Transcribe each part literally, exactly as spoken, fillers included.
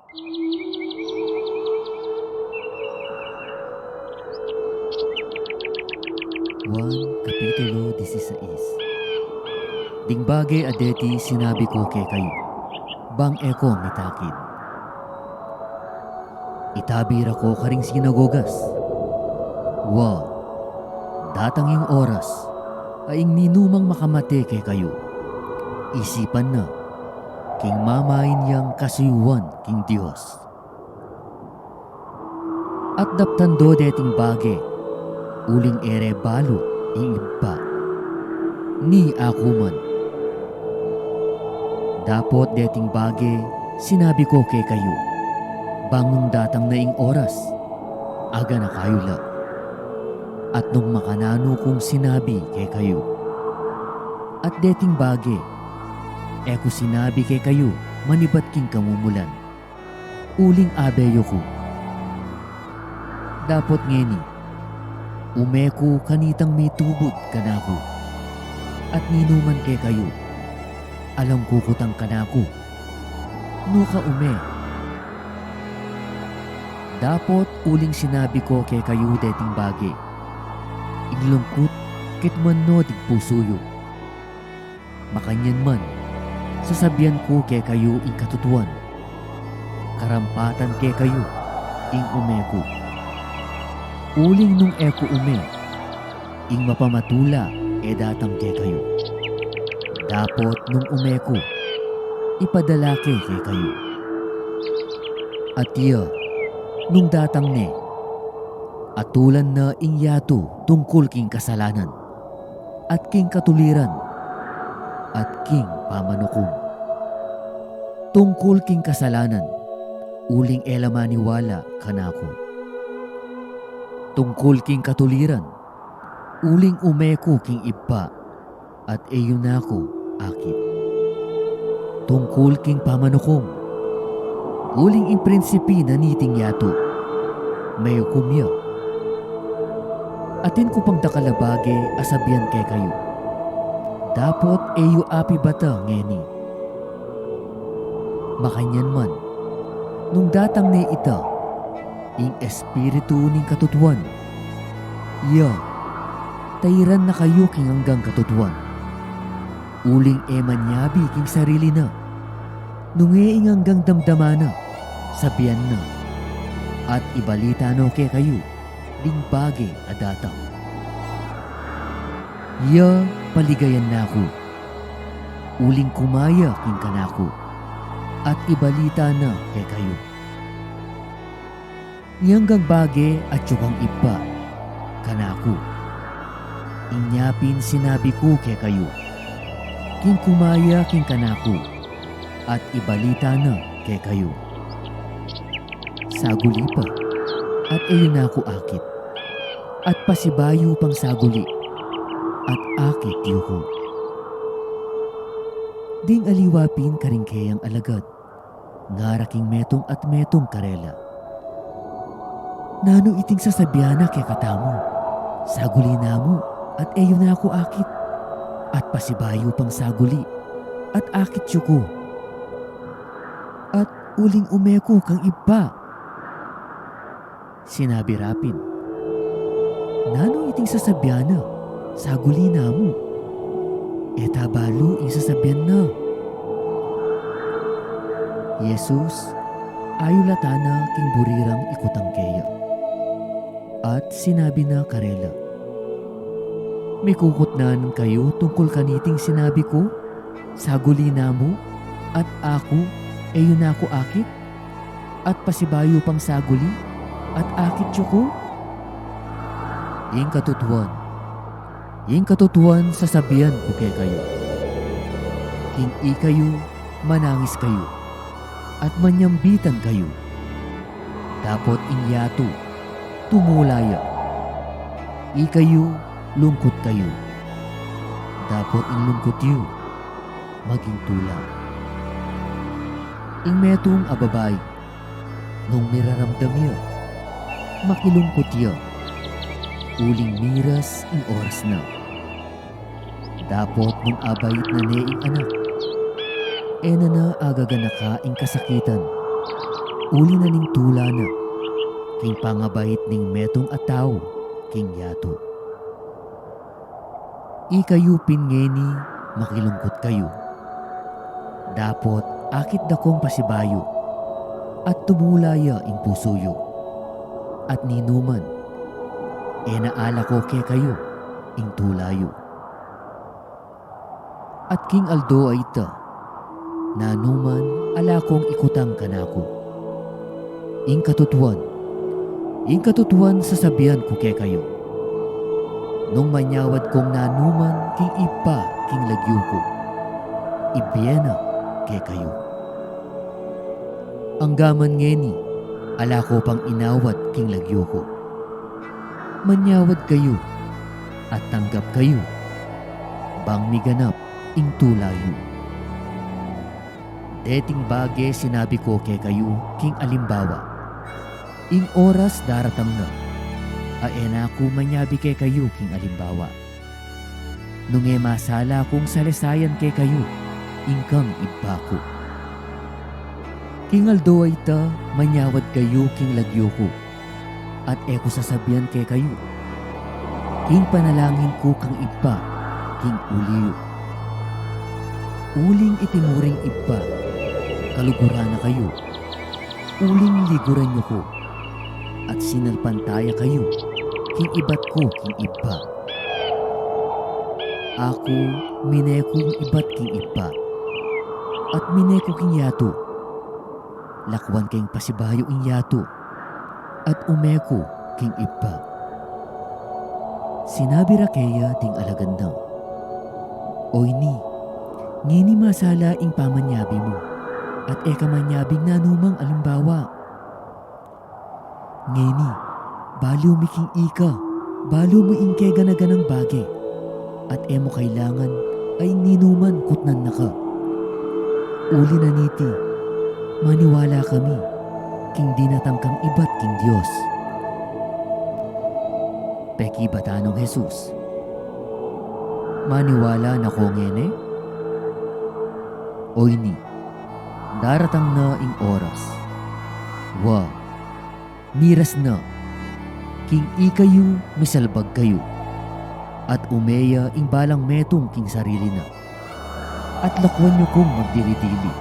Juan, Kapitulo disisais. Ding bage a deti sinabi ko kekayu, bang e ko mitakid. Itabi ra ko karing sinagogas, wa, datang ing oras a ing ninumang makamate kekayu, isipan na king mamain yang kasuyuan king Dios. At daptan do deting bage, uling e re balu ing Ibpa, ni aku man. Dapot deting bage sinabi ko kekayu, bang nung datang na ing oras, aganaka yu la. At nung makananu kung sinabi kekayu. At deting bage, e ku sinabi kekayu manibat king kamumulan, uling abe yu ku. Dapot ngeni, ume ku kanitang mitubud kanaku. At ninuman kekayu, alang kukutang kanaku, nu ka ume. Dapot uling sinabi ko kekayu deting bage, ing lungkut ketman no ding pusu yu. Makanyan man, sasabian ku kekayu ing katutuan, karampatan kekayu ing ume ku. Uling nung e ku ume, ing mapamatula e datang kekayu. Dapot nung ume ku, ipadala ke kekayu. At iya, nung datang ne, atulan na ing yatu tungkul king kasalanan, at king katuliran, at king pamanukum. Tungkul king kasalanan, uling e la maniwala kanaku. Tungkul king katuliran, uling ume ku king Ibpa, at e yu na ku akit. Tungkul king pamanukum, uling ing prinsipi na niting yatu, mayukum ya. Atin ku pang dakal a bage a sabian kekayu, dapot e yu apibata ngeni. Makanyan man, nung datang ne ita, ing Espiritu ning katutuan, iya, tairan na kayu king anggang katutuan. Uling e manyabi king sarili na, nung e ing anggang damdaman na, sabian na, at ibalita no kekayu ding bage a datang. Iya, paligayan na ku, uling kumaya king kanaku, at ibalita na kekayu. Ing anggang bage atyu kang Ibpa, kanaku. Inya pin sinabi ku kekayu, king kumaya king kanaku, at ibalita na kekayu. Saguli pa, at e yu na ku akit, at pasibayu pang saguli, at akit yu ku. Ding aliwa pin karing keyang alagad, ngara king metung at metung karela, nanu iting sasabian na kekatamu? Saguli na mu, at e yu na ku akit, at pasibayu pang saguli, at akit yu ku. At uling ume ku kang Ibpa. Sinabi ra pin, nanu iting sasabian na, saguli na mu? E ta balu ing sasabian na. Jesus, ayulatan na king burirang ikutang keya. At sinabi na karela, mikukutnan kayu tungkul kaniting sinabi ku, saguli na mu, at aku, e yu na ku akit, at pasibayu pang saguli, at akit yu ku? Ing katutuan, ing katutuan sasabian ku kekayu, king ikayu, manangis kayu, at manyambitan kayu. Dapot ing yatu, tumula ya. Ikayu, lungkut kayu. Dapot ing lungkut yu, maging tula. Ing metung a babai, nung miraramdam ya, makilungkut ya, uling miras ing oras na. Dapot nung abait na ne ing anak, e na na agaganaka ing kasakitan, Uli na ning tula na king pangabait ning metung a tau king yatu. Ikayu pin ngeni makilungkut kayu, dapot akit da kong pasibayu, at tumula ya ing pusu yu, at ninuman e na ala ko kekayu ing tula yu. At king aldo a ita, nanuman ala kong ikutang kanaku. Ing katutuan, ing katutuan sasabian ku kekayu, nung manyawad kong nanuman king Ibpa king lagyu ku, ibie na kekayu. Anggaman ngeni ala ko pang inawad king lagyu ku. Manyawad kayu at tanggap kayu, bang miganap ing tula yu. Deting bage sinabi ko kekayu king alimbawa. Ing oras daratang na a e na ku manyabi kekayu king alimbawa, nung e masala kung salesayan kekayu ing kang Ibpa ku. King aldo a ita manyawad kayu king lagyu ku, at e ku sasabian kekayu ing panalangin ku kang Ibpa king uli yu. Uling iti muring Ibpa, kaluguran na kayu, uling liguran yu ku, at sinalpantaya kayu king ibat ku king Ibpa. Aku mine kung ibat king Ibpa, at mine ku king yatu. Lakwan ke ing pasibayu ing yatu, at ume ku king Ibpa. Sinabi ra keya ding alagad na, Oyni, ngeni masala ing pamanyabi mu, at e ka manyabing nanumang alimbawa. Ngeni, baliw mi king ika, baliw mu ing kegana-ganang bage, at e mu kailangan a ing ninuman kutnan na ka. Uli na niti, maniwala kami king dinatang kang ibat king Dios. Pekibatan nong Jesus, maniwala na ko ngeni? Oyni, daratang na ing oras, wa, miras na, king ikayu misalbag kayu, at ume ya ing balang metung king sarili na, at lakwan yu kung magdili-dili,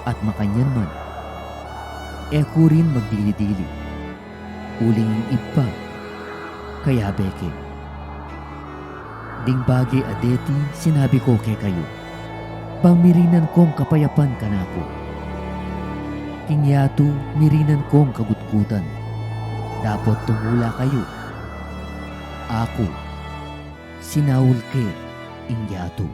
at makanyan man, e ku rin magdili-dili, uling ing Ibpa kayabe ke. Ding bage a deti sinabi ko kekayu, bang mirinan kong kapayapan kanaku. King yatu mirinan kong kagutgutan, dapot tumula kayu. Aku, sinaul ke ing yatu.